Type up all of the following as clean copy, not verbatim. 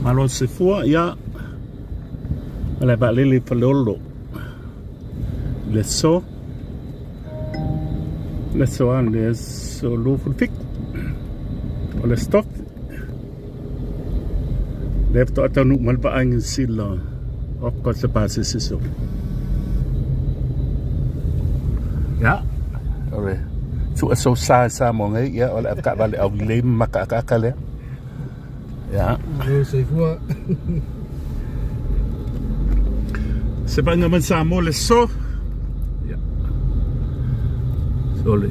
Malo se fua ia le vaalele i Faleolo le aso le aso a le aso 27 o le stop le faatoa taunuu mai le vaai Niu Sila oka se pasese solo ia o le sua sa Samoa nei ia o le avetaavale aulelei ma makaakaaka lea. Ia. Malo soifua. Se vaaiga mai Samoa le so. Ia. Sole.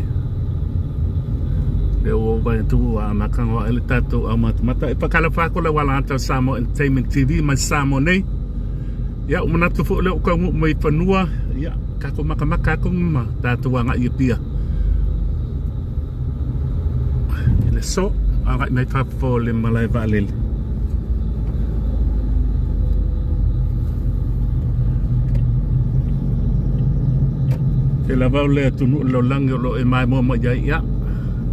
Le ua vai atu ua amata ngoa le tatou au matamata. E pakala ko le wala ata Samoa Entertainment TV mai Samoa nei. Ia, u manatu foi le u kaunuu mai fanua. Ia, tatou makamaka atu ma tatou agai i Apia. I le aso, agai mai fafo o le malae vaalele. Te lava o le atunuu o le lalolagi o lo o e maimoa mai ai, ia,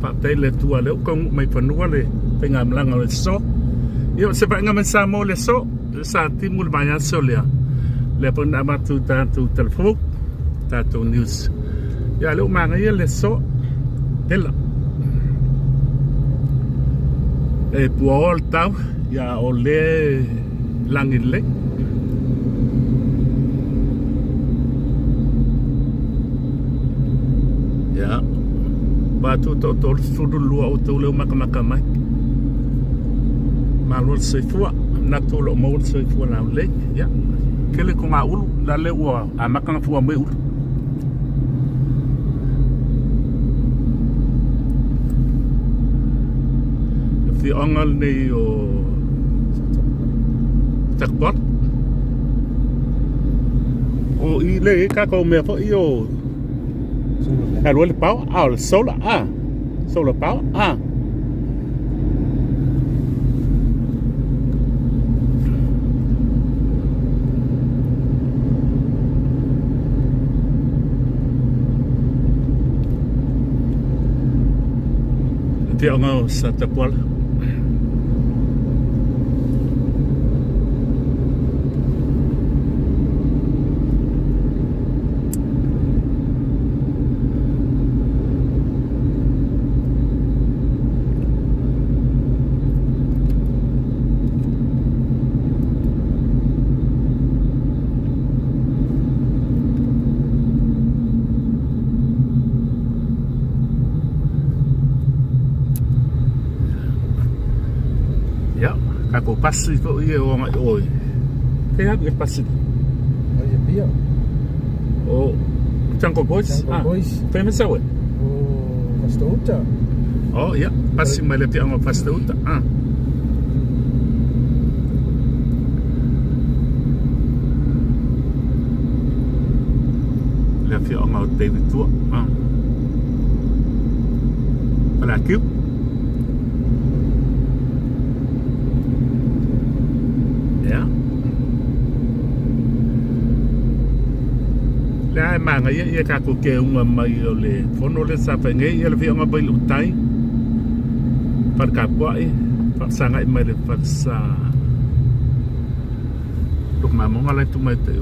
faafetai i le Atua o lea ua taunuu mai fanua le faigamalaga o le aso. Ia, o se vaaiga mai Samoa i le aso, sa timu le vaiaso lea, lea foi na avatu i tatou telefoni, tatou news. Ia lea ua manaia le aso pela. E puaoa le tau, ia o le lagi lelei. Ia, vatu to 32 o tau leo makamaka mai. Malo le soifua, natu o lo o maua le soifua laulelei. Ia, tele ko ngā ulu, la le ua amata na fua mai ulu. Le afioaga lenei o Jackpot. O i le tatou mea foi o alu ai le power, a o le solar, a solar power, a. Afioaga o Satapuala. Ia, tatou pasi foi e o agai i o. Ke alu e pasi? Mai Apia. O Jungle Boys? Jungle Boys. Famous awe? O Fastouta. Oh, ia, pasi mai le afioaga o Fastouta. Ah. Le afioaga o David Tua. Ah. Faleatiu. Ia. Le a e magaia ia tatou keuga mai o le fono lea sa fai nei ia le afioaga mai le utai fale tapuai faasagai mai le fale sa Lokomamoga la e tuu mai te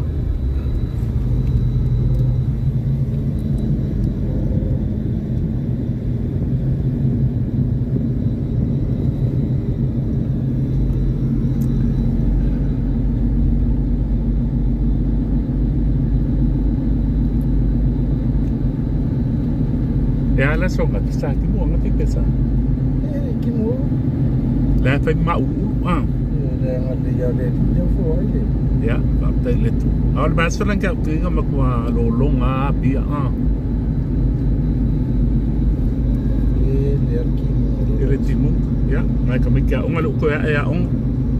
E ala so nga sa ki mo nga te sa. E ki mo. La fai ma u u ah. Le nga le ya le le fo ai le. Ya, pa te le tu. A le ba so lan ka ki nga ma kwa lo lo nga pia ah. E le ki mo. E le timu. Ya, ngai ka me kia onga le ko ya e a onga.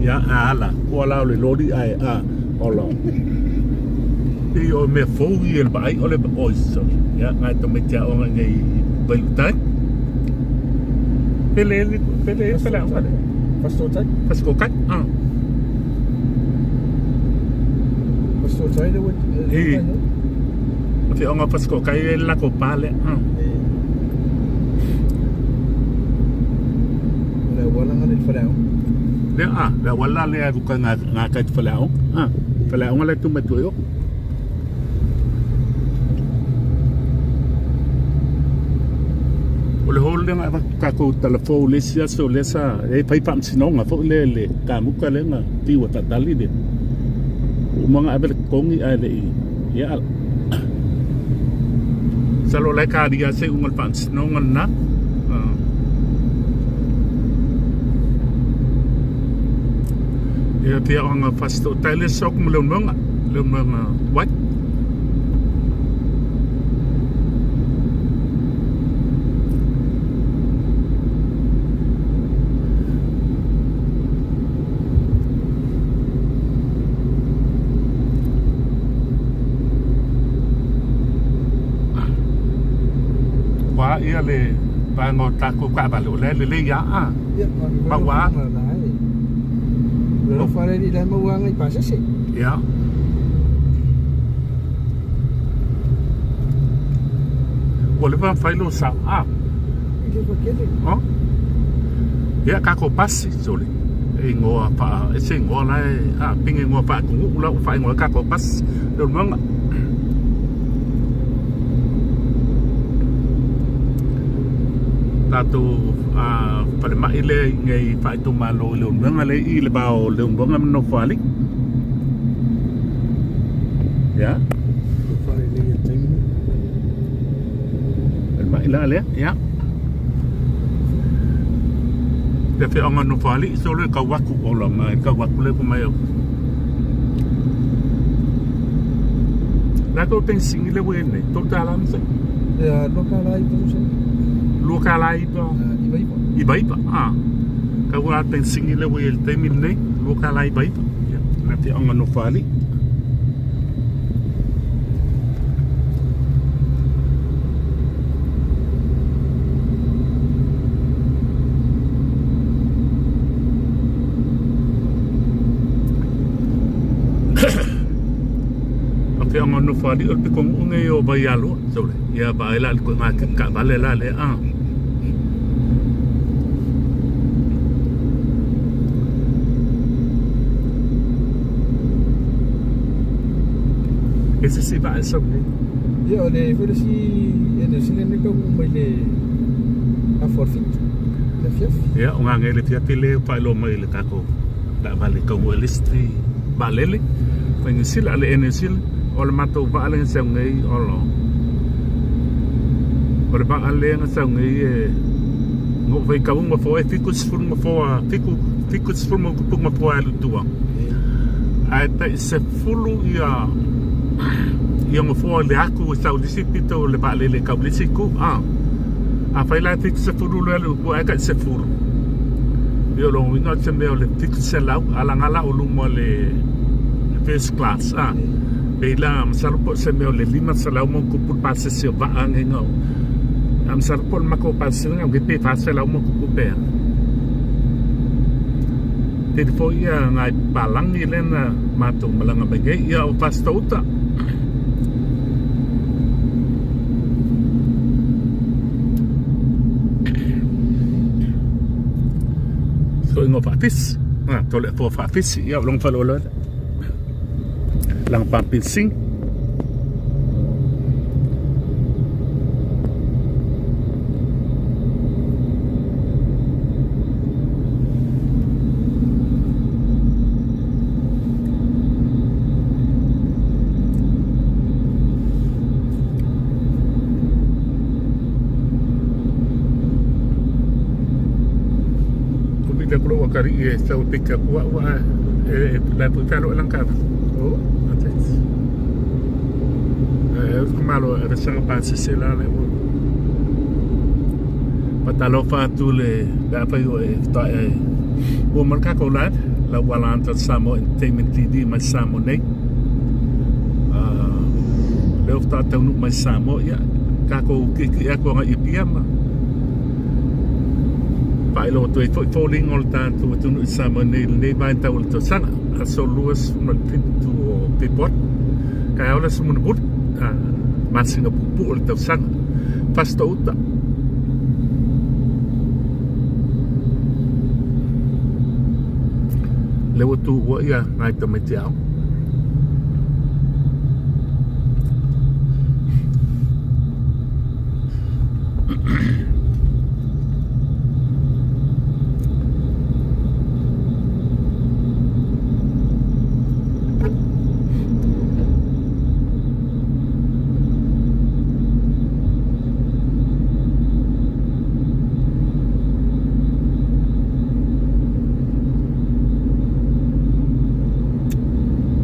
Ya a ala. Ko ala o le lori a e a ola. I o mea fou i le vaai o le oi sorry. Ya ngai tamaiti aoga nei i Vailutai. Pele ele pele pele aoga le. Fastotai. Fastotai. Ah. Fastotai le E. Afioaga Fastotai e lako pale. Ah. Le auala nga le faleaoga. Lea a, le auala la lea e alu kai gatai i le faleaoga. A, faleaoga la e tu mai tua i o. O le hall lea na avatu tatou tala fou i le isi aso lea sa e fai faamasinoga foi lea i le kamuta lea na fiu e faatali le ua uma ona ave le totogi ae le i ia masalo o la e talia se iuga o le faamasinoga lena. Ia afioaga Fasitootai le sok ma Leulumoega, Leulumoega White. Ua ia le vaega o tatou taavale o la e lelei lava a. Ia, Maua. O fale i la maua ngai pasese. Ia. Ua leva ona fai lou sao a. I le pakele. Oh. Ia tatou pasi sole. E igoa faa e se igoa la e a pinga igoa faatunuu la ua faaigoa ai tatou pasi. Leulumoega. Tatou falemai lea i inei faaitumalo i Leulumoega lea i le va o Leulumoega ma Nofoalii. Ia. Falemai la lea, ia. Le afioaga o Nofoalii solo e tau atu ola mai tau atu le mai au. La tou penisini le ua i ai nei, $3 ma se? Ia, $2 i se. $2 i iva. Iva iva, ah. Tau a penisini le ua i ai i le taimi lenei, $2 iva iva. Ia, le afioaga o Nofoalii. Afioaga o Nofoalii o le pitonuu nei o Vaialoa sole ia vaai la i le ituaiga taavale la lea a. E se isi vaa e sau nei. Ia o le foi le isi e New Zealand nei taunuu mai le afa o le 7 i le afiafi. Ia o gagei le afiafi lea ua faailoa mai i le tatou taavale taunuu e le isi vaalele mai Niu Sila, le Air New Zealand. O le matou vaa lea na sau nei o lo o le vaa lea na sau nei e na ou faitau nofoa e 70 nofoa, 70 ma ona tupu nofoa e alu i tua. Ae tai 10 ia ia nofoa i le atu e sau i le isi pito o le vaalele e tau i le isi itu. Afai la e 70 le alu i tua ae tai 10. Ia o lona uiga o se mea o le 700 a laga la o luma o le first class a. Pei la masalo po o se mea o le 500 ma ona tupu le pasese o vaa nei na a masalo po o le matou pasese na pe 400 ma ona tupu pe a. Tele foi ia nai palagi lea na matou malaga mai nei ia o Fasitouta. Soiga faafisi ah, tole afoa faafisi ia o lona faleoloa langa papinsing. Ko pita kula ua kari e sau pika kua ua e la pu talo lang ka. Oh. E malo e sanga pa se se la le ua. Patalofa atu le pe afai o e ta e ua mal ka ko live la ua la anta Samoa Entertainment TV mai Samoa nei. Le o ta taunu mai Samoa ia ka ko ki ki a ko nga i pia ma. Faailoa atu ai foi foliga o le tatou atunuu i Samoa nei i lenei vaitau o le tausaga, aso 27 o Fepuari. Taeao le aso mulimuli, masina puupuu o le tausaga. Fasitouta. Lea ua tuua ia nai tamaiti aoga.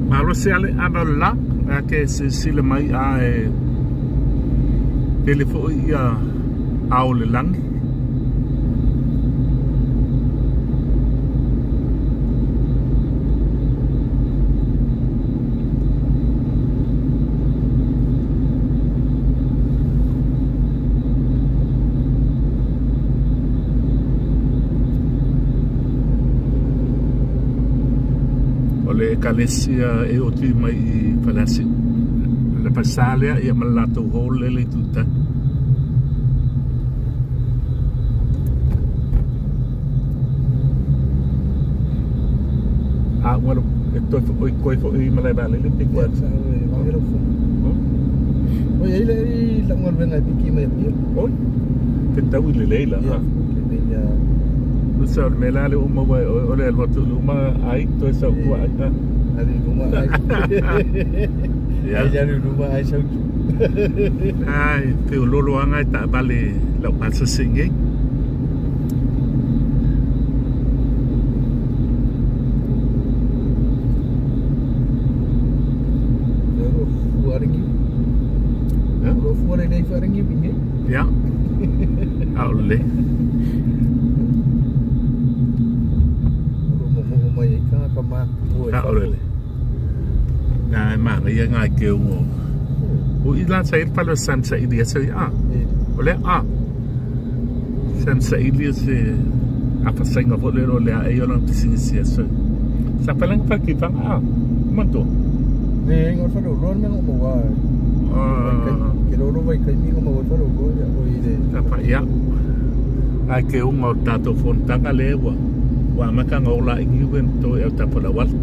Malosi ale ava o le la, a ke silasila mai a e tele foi ia ao o le lagi. O le ekalesia e oti mai i Faleasiu. Le falesa lea ia ma le latou hall lea le itu i tai. A ua e toe foi koe foi i malae vaalele pe koe. Oi ai le lau galuega e piki mai Apia. Oi. Te tau i lelei la. Ia, lelei ia. Tusa o le mea la le uma ua o le alu atu i luma ai toe sau tua ai. Alu i luma ai. Ai alu i luma ai sau tua. Ai, te o loloaga e taavale lau pasese nei. Ia. A o lelei. A o lelei. Nā e manaia ngā ke ungo. O i la sa i palo Sam sa i sa i a. O le a. Sam sa i se a fasainga fo le ro le a e ona pisinisi e so. Sa palang pa ki fanga a. Manto. Le ngor fa lo lo me ngo wa. Ke lo lo vai kai mi ngo wa fa lo lo ya o i le. Sa pa ia. Ai ke unga o tātou fonotaga le ua. Ua amata ona ola i niue ma toe au tapo la wala.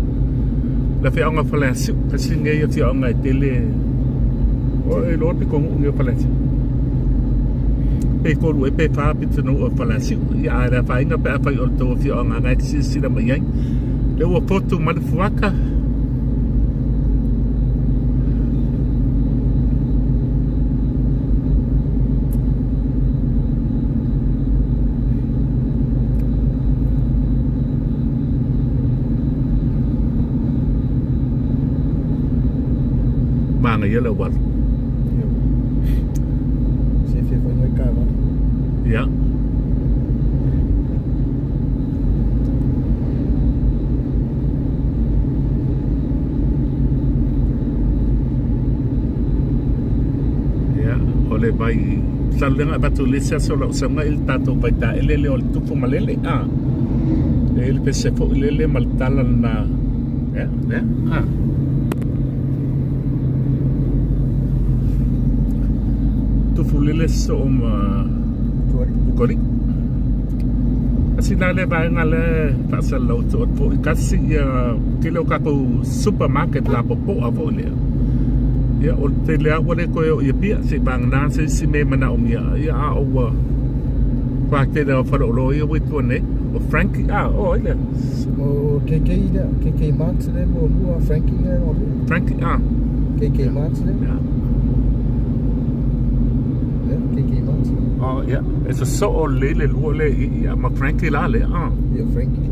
La whiaonga Faleasiu, kasi nei ia whiaonga e tele o e loa pe kongu ngi o Faleasiu. Pe kolu e pe wha pe tino o Faleasiu. Ia a rea whainga pe a whai o le tau whiaonga ngai te sila mai ai. Le ua fotu ma le fuaka. Manaia le auala. Se fia fai mai kaavale. Ia. Ia, o le vai salulega avatu i le isi aso o lau sauga i le tatou vaitaele lea o le tupu ma lele a. E le pese foi lele ma le tala lena. Ia, lea, a. Tufu lele soo ma Ukoli. Kasi la le vaega le faasalalau atu foi kasi ia tele o tatou supermarket lapopoa foi lea. Ia o le tele lava ua le toe oo i Apia se'i vagana se isi mea e manaomia ia a o ua matua tele lava o faleoloa ia ua i tua nei. O Frankie a o ai lea? O KK lea, KK Mart lea muamua, Frankie lea lona lua. Frankie a. KK Mart lea. Ia. Lea, KK Mart. Oh ia, e sosoo lelei le lua lea i i ma Frankie la lea a. Ia Frankie.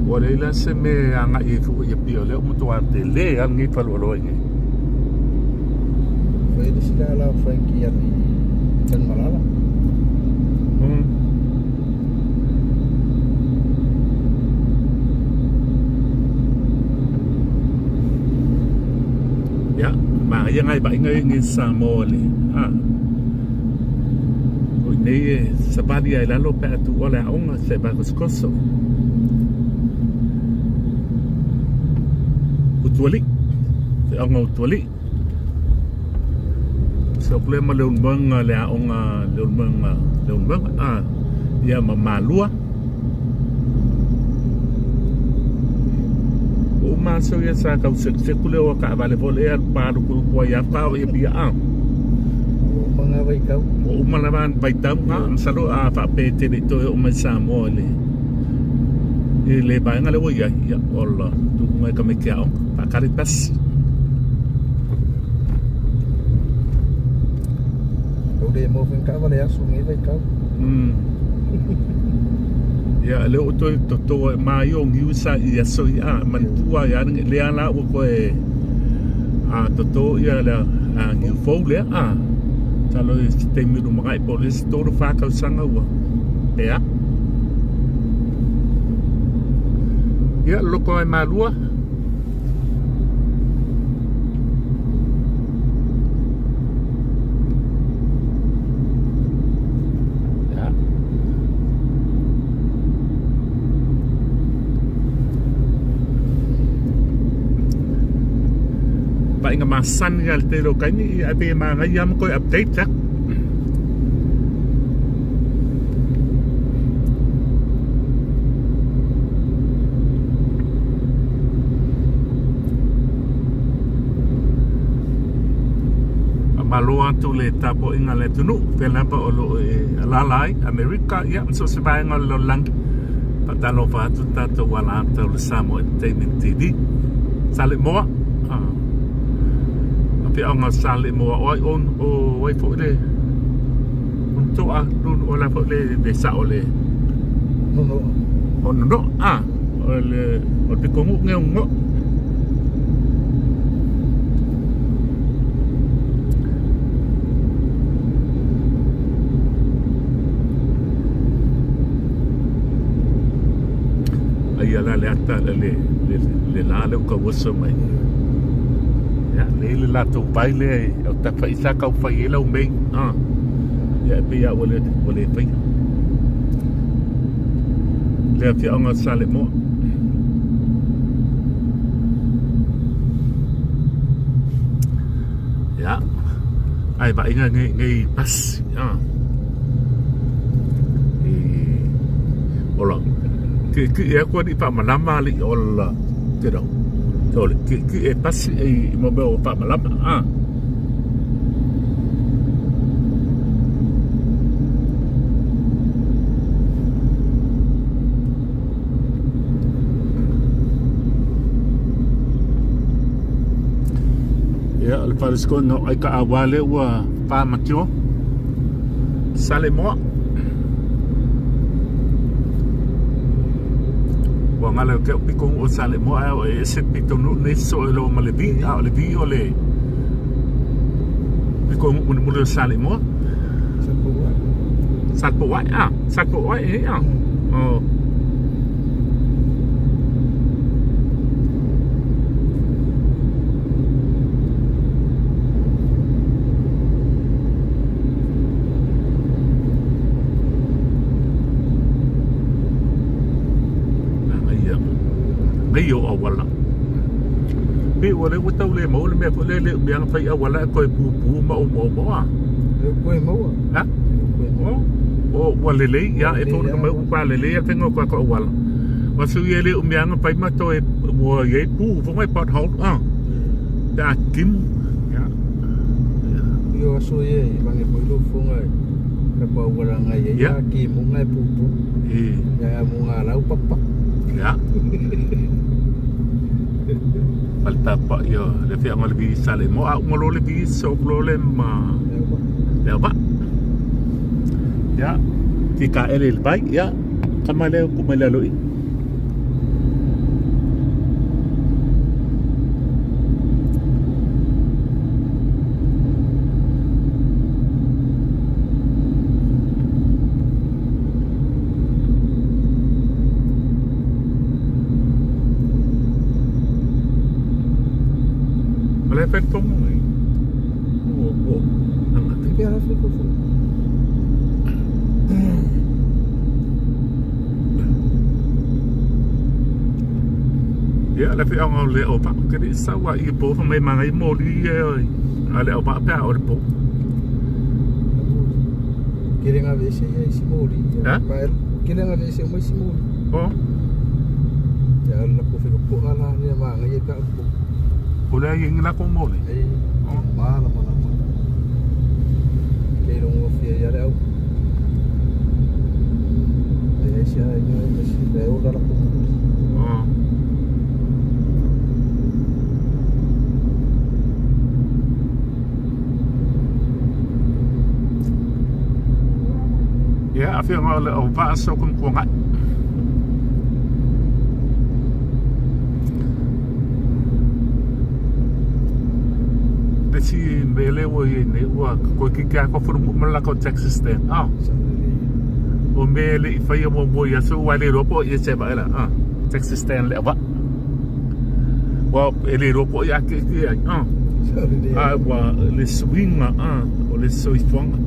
Ua leai la se mea e agai ai fua i Apia o lea ua matua tele lava lenei faleoloa i inei. Fai le isi lala o Frankie alu i Tanumalala. Ia, manaia nai vaaiga ia i Samoa le a. O i inei e savali ai i lalo pe a tuua le aoga se i vakosokoso. Utualii, feaoga o Utualii. So kule ma Leulumoega le aoga Leulumoega Leulumoega a ia ma Malua. aso ia sa tau sekuseku le o taavale foi lea palukuluku ai lava pa o ia pia a. Ua uma na vaitau. Ua uma lava vaitau na, masalo a faapea e te le i toe oo mai Samoa i le i le vaega lea ua i ai, ia ola tuuga e tamaiti aoga, faatali pasi. Ua le maua foi ni taavale aso i lenei vaitau. Ia lea ua toe toto ma ia o niu sa i aso ia a manatua ia lea la ua toe a toto ia le a niu fou lea a talo i se taimi lumanai po o le isi 3 4 tausaga ua ea. Ia loko ai malua. Paʻiga masani a le tele o taimi ae pei e manaia lava ma toe update atu. Faamalo atu le tapuaiga a le atunuu, pea lava o lo o e alaala ai Amerika, ia ma so o se vaega o le lalolagi. Faatalofa atu le tatou alaata o le Samoa Entertainment TV. Saleimoa, a feaoga o Saleimoa, o ai o ai foi le Toa, o la foi le sao le Nonoa. O Nonoa, ah, o le o le pitonu'u nei o Nonoa. Aia la le ata le le le la le uka uso mai. Ia, le le latou vai lea e o tafa'i sa tau fai ai lau mei. Ah. Ia e pei lava ua le faia. Le afioaga o Saleimoa. Ia. Ai vaaiga nei nei pasi. Ah. E ola. Ke ke e aku ni faamalama alii ola. Te rau. Tole, ke ke e pasi e i mo mea o faamalama. Ah. Ia, o le faleskoina o Aikaawā lea ua pāmatio. Saleimoa. Ua gala ke au piko o Saleimoa ae o e ese pito nu nei so e lo ma le vi, a o le vi o le piko mulimuli o Saleimoa. Salpouai, ah, Salpouai, eh, ah. Oh. Ia, nei o auala. Pe ua le ua tau le maua le mea foi lele mea na fai auala e toe pupū ma omoomoa. Le koe maua. Ha? O, ua lelei, ia, e fōna mai ua pa lelei a faiga o tatou auala. Ua sui e le umia na fai ma toe ua i ai pū fo mai pothole, ah. Pe a timu, ia. Io aso ia i mange foi lo fonga ka pa auala ngai ia Ia. ki mo ngai pupu. E, Ia mo ngā lau papa. ia. Faletapa'i o le afioaga o le vi Saleimoa a uma loa le vi soap loa le ma le auvaa. Ia, fikaele i le vai, ia, tama lea ua tuu mai le alo i. O le fai tongo nei. O o anga. Pe ara fai ko. Ia le feaoga o le o pa ke le sa wa i po fa mai mangai mo li e a le o pa pe o le po. Kere ngā vese ia isi moli. Ha? Kere ngā vese mai isi moli. O. Ia la ko fai ko Po'a la lea magaia pe a upu. O le ai ngi la ko mo le. E malamalama. Ke logofie ai le au. E ai se aiga e tasi le ola lakou muli. Ia, afioga o le o vaa so kum kuanga. Le si mele ua i nei ua koe ki kia ko furu mala ko Texas te. Ah. O mele i whaia mo mo ia so wale ropo i se ba la. Ah. Texas stand le va. Wa e le ropo ia ke ke ai. Ah. Ah ua le swing ah o le soifuanga.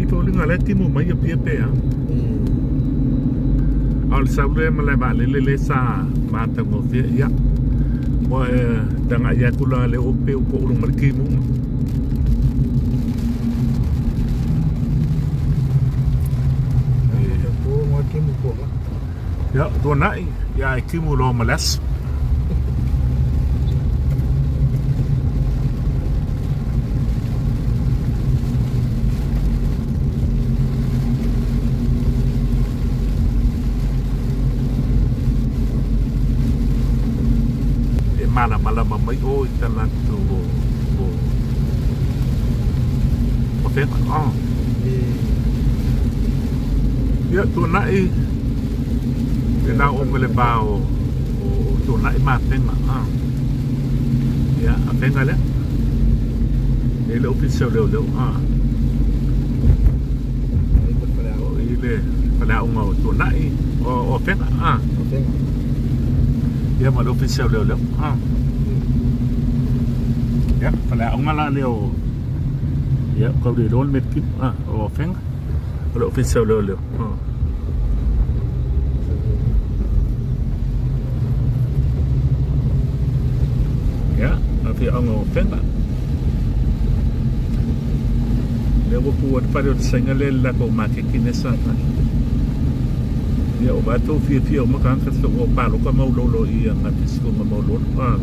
I foliga le timu mai ia pia pea. A o le saule ma le vaalele le sa matagofie ia. Ua e taga'i atu la le ope o po ulu ma le kimuga. Ia, tuana'i, ia e kimu loa ma le aso. E malamalama mai o i talaatu o o fega. Ah. Ia, tuana'i le la o le va o tuana'i ma fega. Ah. Ia, a fega lea. E le ofisa o leoleo. Ah. O i le faleaoga o Tuanai o Afega. Ah. Ia ma le ofisa o leoleo. Ah. Ia, faleaoga la lea o ia, kau le iloa le mea kimo. Ah, o Afega. O le ofisa o leoleo. Ah. Ia, afioaga o Afega. Lea ua pua le fale o le saina lea i le latou maketi lea sa fai. Ia o matou fiafia uma tagata sa ua paloka maulolo i ia gata sikuga maulolo. Ah.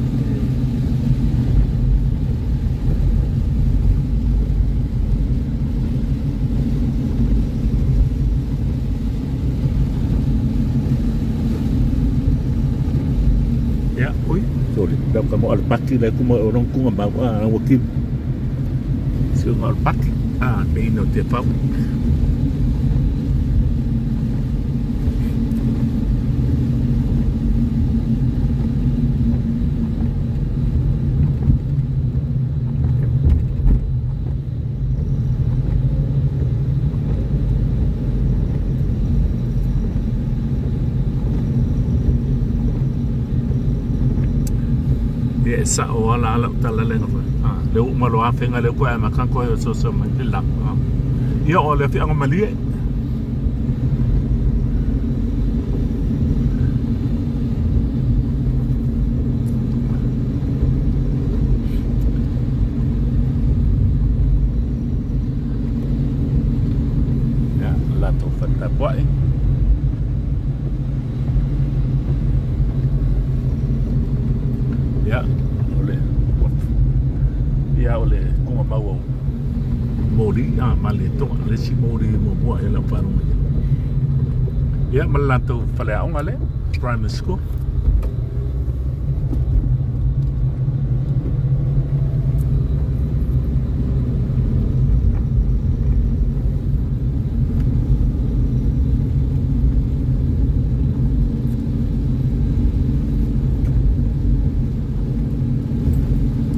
Ia, ui, sorry. Lau ka mo al paki lai kuma o rong kunga mau a ua ki. Sikuga al paki. Ah, me ina o te pau. Ia e sa'o ala ala o tala lenga foi. Ah, le u malo afenga le ko ama kan ko so so mai le la. Ah. Ia o le fi anga malie. Ia, la to fata poai. Ia, o le ia o le kunga mau o moli a ma le toa le si moli mo mua e la faalogo ia. Ia ma le latou faleaoga lea, primary school.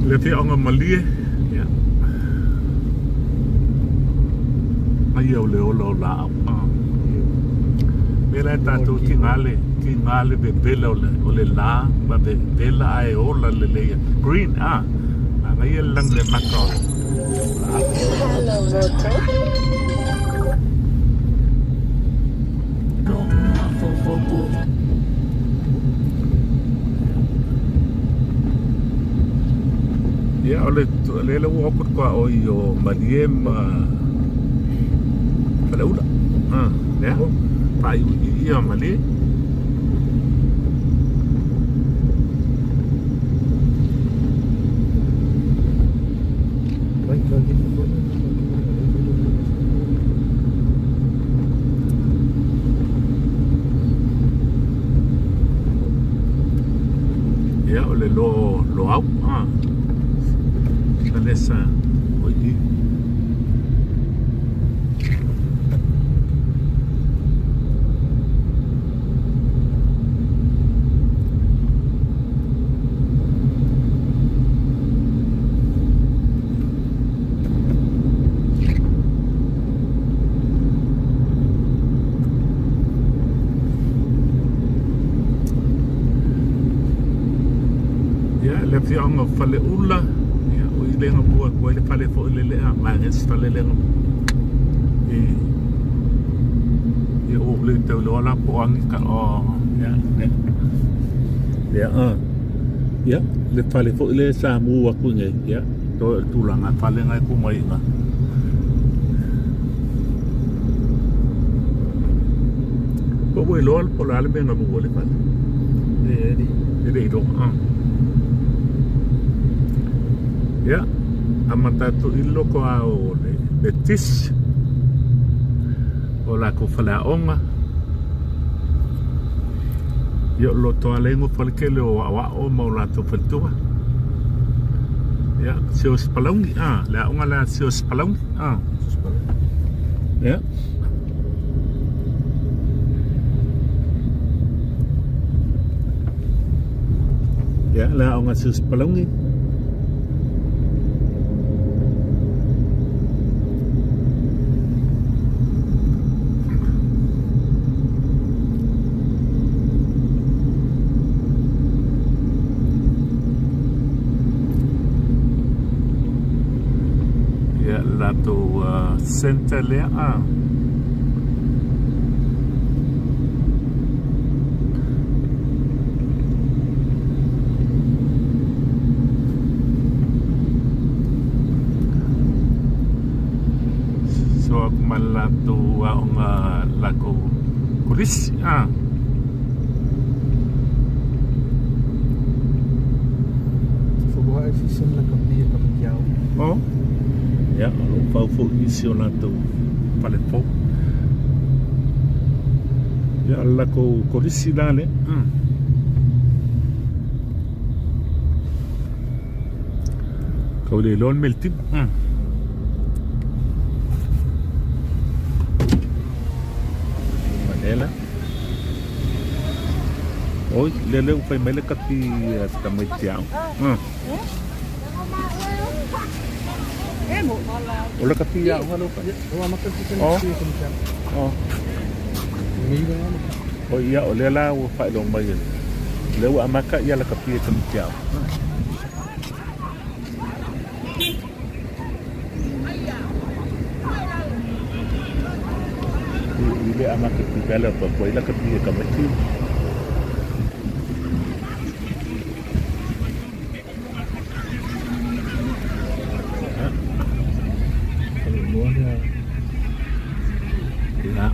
Le afioaga malie, ia. Mai au le ola o laau. Ah. Mea la e tatou tiga le tiga le vevela o le o le la ma vevela ae ola lelei ai. Green ah. Manaia le lagi le maka o laau. Hello, Moto. Ia o le lea ua oko kwa o i o Malie ma Faleula. Ah, lea. Faaiuiui ia malie. Ia, o le lo Loau. Ah. Falesa o i. Ia, le afioaga o Faleula, ia, o i le ga mua atu ai le fale foi le lea, vaega se fale le ga i ia ua le tau iloa la po o agi ka o ia le ia a ia le fale foi le sa mu atu nei ia toe o le tulaga fale na e ku mai ina po ua iloa po o le a le mea na mu ai le fale e le iloa a Ia, amata atu i loko a o le le tis o lakou faleaoga. Ia o Lotoalego fale tele o aoao ma o latou faletua. Ia, Sios Palauni, a, le aoga lea Sios Palauni, a. Ia. Ia, le aoga Sios Palauni. Ia, le latou center lea a. So aku ma le latou aoga lakou kolisi a. Oh. Ia, o lo o fau foi nisi o latou fale fou. Ia, o le latou kolisi la lea. Tau le iloa le mea i le tino. Manela. Oi, lea lea ua fai mai le kapi a tamaiti aoga. O le kapi aoga lea ua fai. Oh. Oh. O ia, o lea la ua faailoa mai e lea ua amata ia lakapi e tamaiti aoga. I le amata develop atu ai lakapi e tamaiti. Ia.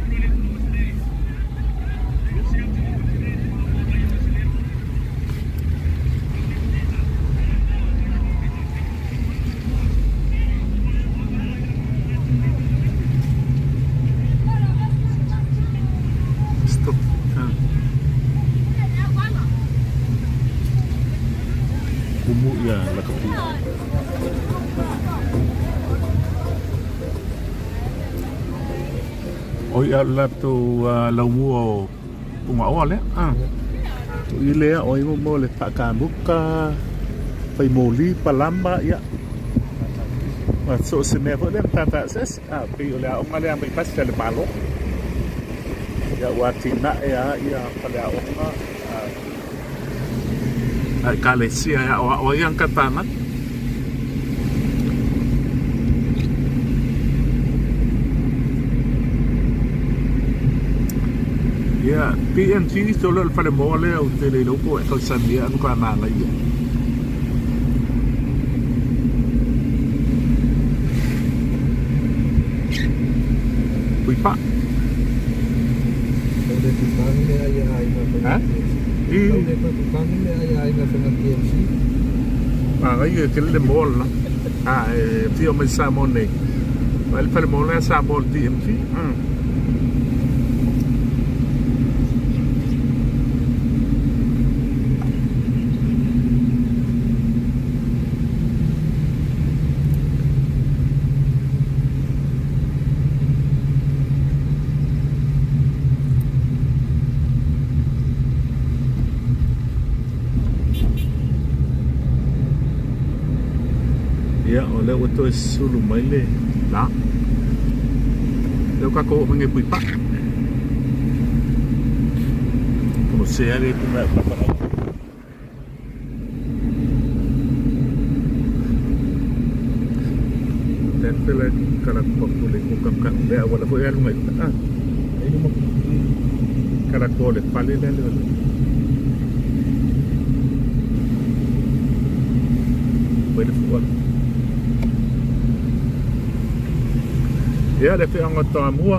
Stop. Kumu ia lakapi. O ia latou laumua o Pugaoa lea. Ah. I lea o i mo le faakamuka, fai moli, palama, ia. Ma so o se mea foi lea matata asiasi. Ah, pei o le aoga lea mai fasi a le Malo. Ia ua atinae lava ia faleaoga a ekalesia e aʻoaʻo ai ana tāngata. Ia, PNG so le fale moa lea ou te le iloa po o e tausani anu ka manaia. Pui Puipaa. Tau le tuta ni mea ia aiga Ha? faiga TMC. I Tau le toe tuta ni mea ia aiga faiga TMC. Manaia tele le mall la. A e afio mai Samoa nei. Vai le fale mall lea Samoa le DMC. Mm. Ia, o lea ua toe sulu mai le la. Lea ua tatou oo mai nei i Puipaa. Pono sea le tu mai papa lau. Tele kala kuaku le kuka le awala foi alu ngai. Ah. Ai luma. Kala ko le pale le le. Foi le fua. Ia le feaga Toamua.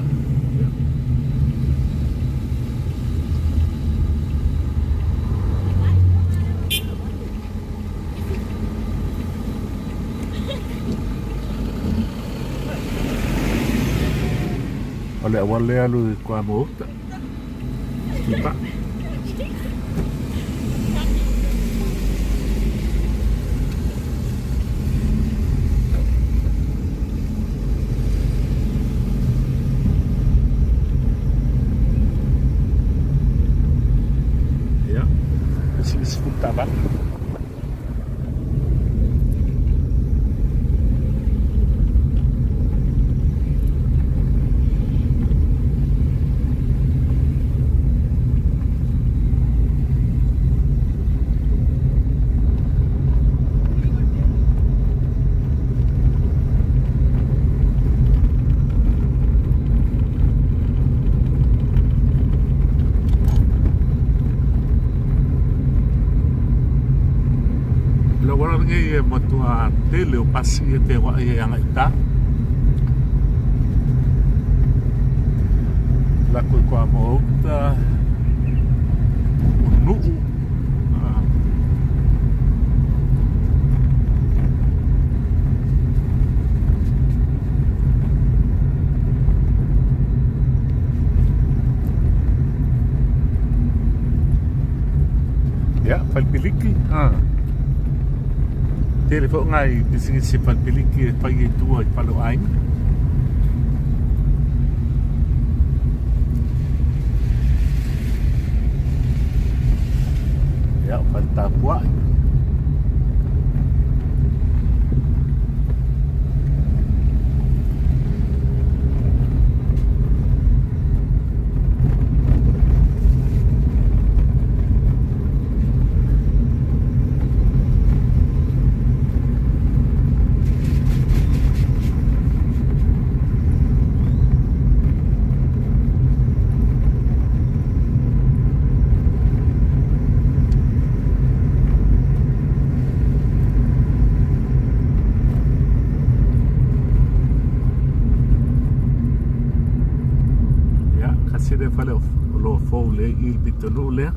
O le auala lea alu i Kuamoa uta. Puipaa. Ia, pisinisi fulu taavale. Le auala lenei e matua tele o pasi e feoai e agai i uta. Lako i Kuamoa uta, o Nuu. Ia, falepiliki. Ah. Tele foi ngai pisinisi falepiliki e fai e tua i fale o aiga. Ia, o fale tapuai. Ia, kasi le fale o lo fou le i le pitonuu lea.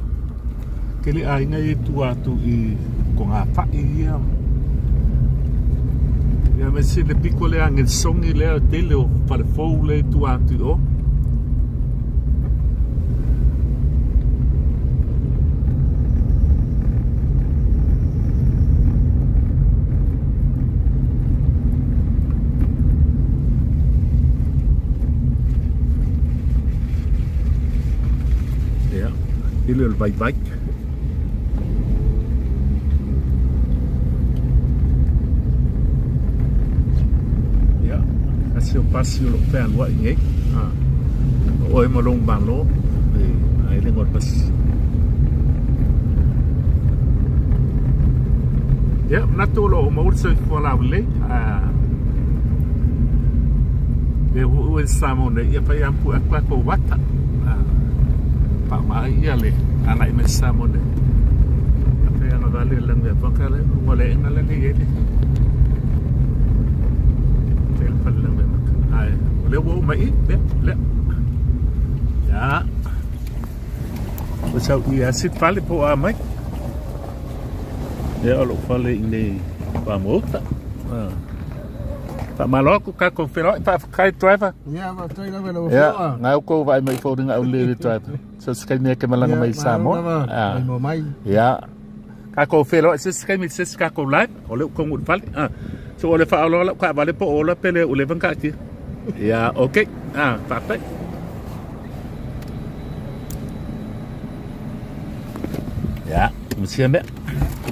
Tele aiga e tua atu i Kogāwhaʻi ia. Ia aemaise le piko lea a Nelsongi lea tele o fale fou lea i tua atu i o. Ia, tele o le vaivai. Ia, kasi o pasi o loo fealuai nei. Ha. O oe ma lou malo, e ai le ngol pasi. Ia, manatu o loo maua le soifua laulelei. A le ua e Samoa nei, ia fai ampu atu tatou vata. Faaaoga ai ia le agai mai Samoa nei. Afai agavale le lagi avaka le luga o le aega lea e i ai le tele fale lagi avaka. Ae o lea ua oo mai i, lea, lea. Ia. Ua sau i asi fale po a mai. Ia o lou fale i nei Pamouta. Ah. Faamalo atu tatou feiloai, faafetai driver. Ia, faafetai lava i lau Ia, afioga. ngai outou vaai mai foliga au le driver. So se taimi e te malaga mai i Samoa. Ia, malo mai. Ia. Tatou feiloai se isi taimi i se isi tatou live. O lea ua taunuu i le fale. Ah. So o le faaaloalo lau taavale po o ola pe le ua leva ona taatia. Ia, okay. Ah, faafetai. Ia, masia mea.